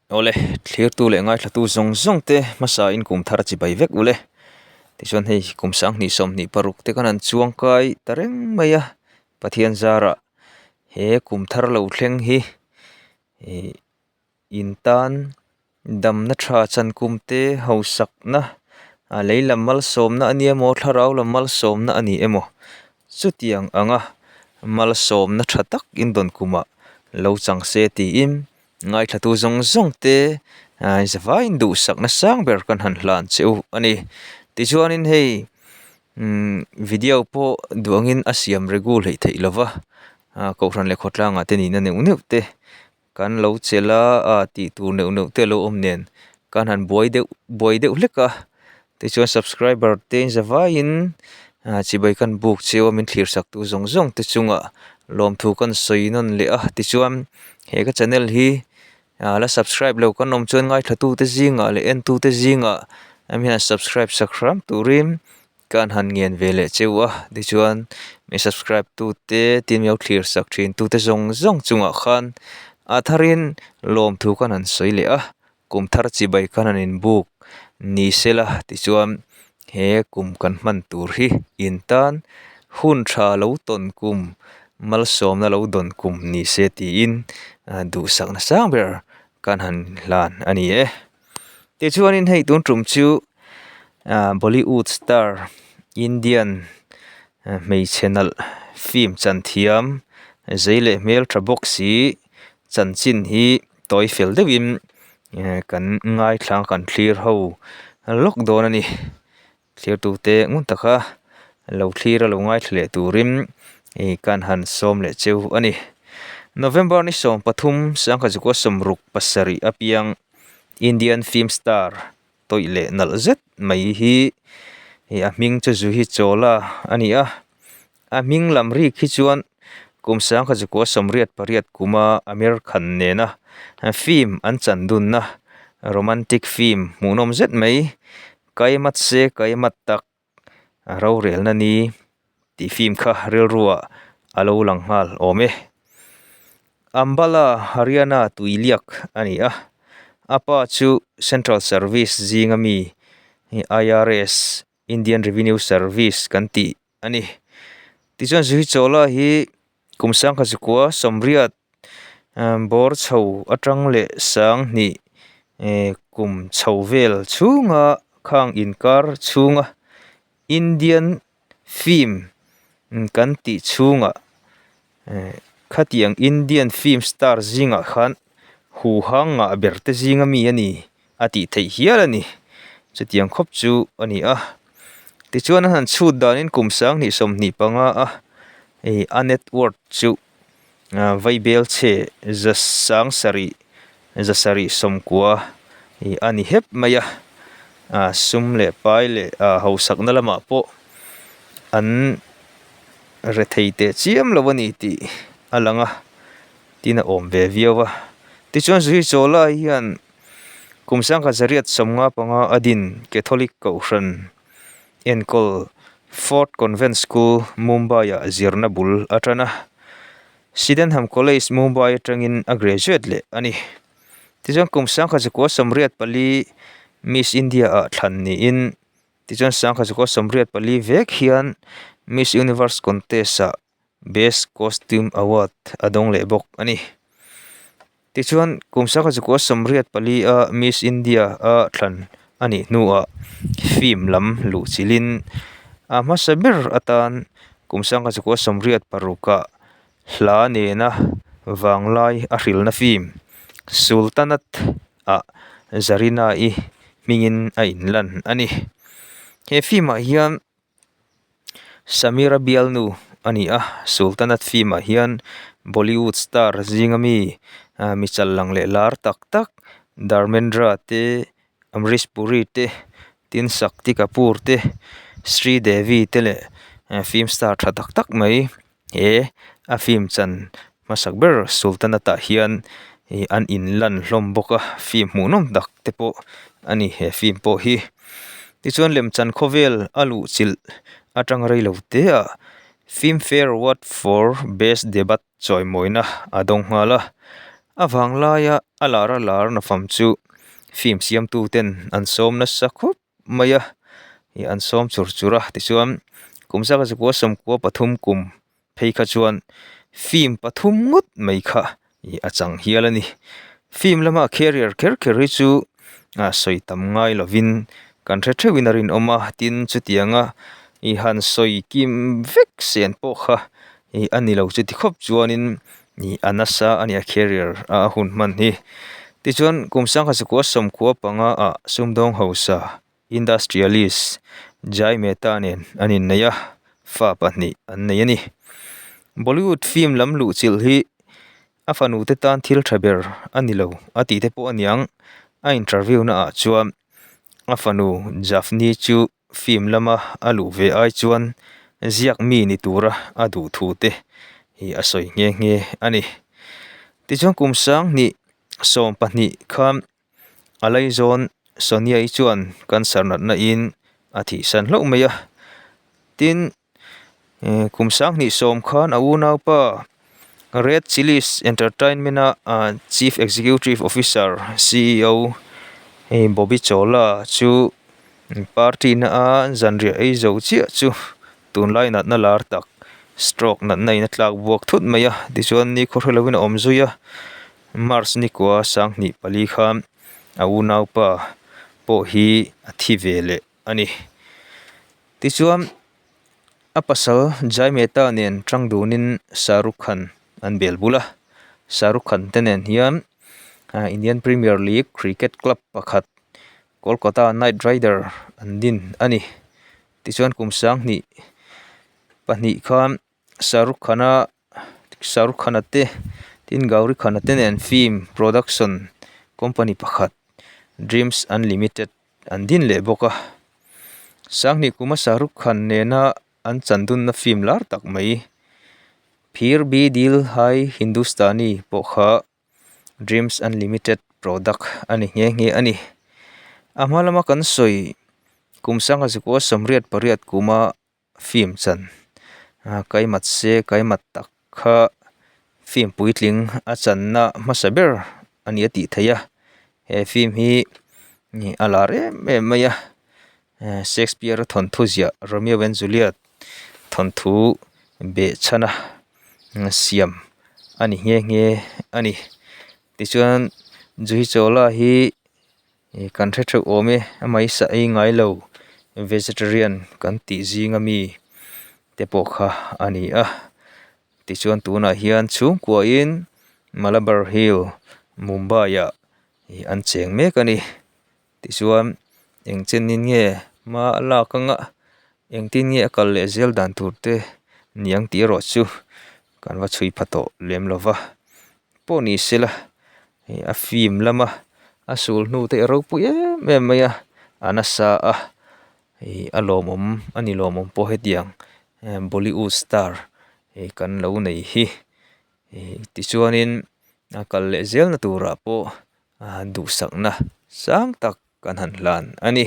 Awle, thlirtu leh ngaithlatu zawng zawng te hmasa in kum thar chi bai vek ule. Tichuan hei kum sanghnih 26 te khan an chuang kai ta reng mai a, Pathian zarah he kum thar lo thleng hi ih in tan damna tha chan kum te hausakna a lei lam malsawmna a ni emaw thlarau lam malsawmna a ni emaw chutiang anga malsawmna tha tak in dawn kumah lo chang se tiin Ngaithlatu zawng zawng te zavaiin duhsakna sang ber kan han hlan che u a ni. Tichuanin hei video pawh duh angin a siam regu hleih theih lo va, kohhran leh khawtlangah te nihna neuh neuh te kan lo chelh a, tih tur neuh neuh te a lo awm nen kan han buai deuh buai deuh hlek a. Tichuan subscriber te zavaiin chibai kan buk cheu a min thlir sak tu zawng zawng te chungah lawmthu kan sawi nawn leh a tichuan he ka channel hi la subscribe lo kan awm chuan ngaithla tu te zingah leh en tu te zingah hemi hian subscribe sak hram turin kan han ngen ve leh cheu a tichuan mi subscribe tu te tin mio thlir sak thin tu te zawng zawng chungah khan a tharin lawmthu kan han sawi leh a. Kum thar chibai khan an inbuk ni sela tichuan he kum kan hman tur hi in tan hun tha lo tawn kum malsawmna lo dawn kum ni se tiin duhsakna sang ber kan han hlan a ni e. Tichuanin hei tun tum chu Bollywood star Indian hmeichhe nalh film chan thiam zei leh hmeltha bawk si chanchin hi tawi fel deuhin kan ngaithla kan thlir ho lawk dawn a ni thlir tute ngun taka lo thlir a lo ngaithla leh turin ih kan han sawm leh cheu a ni November ni 13 sangkhat zakua 67 apiang Indian film star tawih leh nalh zet mai hi ih a hming chu Juhi Chawla a ni a. A hming lam rik hi chuan kum 1988 kuma Amir Khan nena film an chan dunna romantic film hmuhnawm zet mai Kaimat Se Kaimat Tak Rorelna Ni tih film kha rilruah a lo lang nghal awm e. Ambala Haryana tuiliak a ni a, a pa chu Central Service zinga mi IRS, Indian Revenue Service kan tih a ni. Tichuan Zuhi Chawla hi kum 1980 bawr chho atang leh 2000 kum chho vel chhunga khang inkar chhunga Indian film kan tih chhungah khatiang Indian film star zingah khan huhang ngah ber te zinga mi a ni a tih theih hial a ni. Chutiang khawp chu a ni a. Tichuan a han chhut danin kum 2025 a hei a net worth chu vaibel chhe za sang sarih za sarih sawmkua ih a ni hep mai a. Sum leh pai leh hausakna lamah pawh an rethei teh chiam lo a ni tih a lang a. Tin a awm ve viau a. Tichuan Zuhi Chawla hian kum 1995 a din Catholic Kohhran enkawl Fort Convent School, Mumbai-ah zirna bul a tan a. Sydenham College, Mumbai atangin a graduate leh a ni. Tichuan kum 1984 Miss India-ah thlan niin tichuan 1984 vek hian Miss Universe Contest-ah Best Costume Award a dawng leh bawk a ni. Tichuan, kum 1984 a Miss India a thlan a nih hnuah film lam luh chilhin a hmasa ber atan kum 1986 ah hla nena vanglai a hrilhna film Sultanat ah Zarina-i hmingin a inlan a ni. He film ah hian Samira bialnu a ni a, Sultanat film ah hian Bollywood star zinga mi mi chal lang leh lar tak tak Dharmendra te Amrish Puri te tin Shakti Kapoor te Sri Devi te leh film star tha tak tak mai he a film chan hmasak ber Sultanat ah hian ih an inlan hlawm bawk a film hmuhnawm tak te pawh a ni he film pawh hi tichuan lemchan khawvel a luh chilh atang rei lo te ah Filmfare award for best debut chawimawina a dawng nghal a. A vanglaia a lar a lar nafam chu film siamtu ten an sawm nasa khawp mai a, ih an sawm chur chur a tichuan kum zaka zakua sawmkua pathum kum phei kha chuan film pathum ngawt mai kha ih a chang hial a ni. Film lama career kher kher hi chu ah sawi tam ngai lovin kan hre theuhin a rinawm a tin chutianga ih han sawi kim vek sen pawh kha ih a ni lo chuti khawp chuanin ih a nasa a ni a career a a hun hman hi. Tichuan kum sangha zakua sawmkua panga ah sumdawng hausa Industrialist Jai Mehta nen an innei a, fa pahnih an nei a ni. Bollywood film lam luhchilh hi a fanu te tan thil tha ber a ni lo a tih te pawh a niang. A interview na ah chuan a fanu Jafni chu film lama a luh ve ai chuan ziak mi ni tura a duh thu te hi a sawi nghe nghe a ni. Tichuan kum sanghnih 12 khan A laizawn Sonia-i chuan cancer natna in a thihsan hlauh mai a. Tin, kum 2010 khan a unaupa Red Chillies Entertainment-a Chief Executive Officer, ceo, Bobby Chawla chu party na a zanriah ei zo chiah chu tunlai natna lar tak stroke natna in a tlak buak thut mai a. Tichuan, ni khaw hre lovin a awm zui a. March nikua 2004 khan a unaupa pawh hi a thi ve leh a ni. Tichuan, a pasal Jai Mehta nen tang dunin Shah Rukh Khan an bel bul a. Shah Rukh Khan te nen hian Indian Premier League cricket club pakhat Kolkata Knight Rider an din a ni. Tichuan kum 2002 khan Shah Rukh Khan-a Shah Rukh Khan-a te tin Gauri Khan-a te nen film production company pakhat Dreams Unlimited an din leh bawk a. 2000 kuma Shah Rukh Khan nena an chandunna film lar tak mai Phir Bhi Dil Hai Hindustani pawh kha Dreams Unlimited product a ni nghe nghe a ni. A hma lama kan sawi kum 1988 kuma film chan kaimat se kaimat tak kha film puitling a channa hmasa ber a ni a tih theih a he film hi a lar em em mai a Shakespeare a thawnthu ziah Romeo and Juliet thawnthu behchhana siam a ni nghe nghe a ni tichuan Juhi Chawla hi. Ih kan hre theuh awm e a mai sa ei ngai lo vegetarian kan tih zing ami te pawh kha a ni a tichuan tunah hian chhungkua in Malabar Hill Mumbai ah ih an cheng mek a ni tichuan eng chenin nge hma a lak anga engtin nge a kal leh zel dan tur te niang tih erawh chu kan va chhui pha tawh lem lo va pawh ni sela hei a film lama a sul hnu te a ropui em em mai a a nasa a hei a lawmawm a ni lawmawm pawh hetiang bollywood star hei kan lo nei hi ih tichuanin a kal leh zelna turah pawh duhsakna sang tak kan han hlan a ni.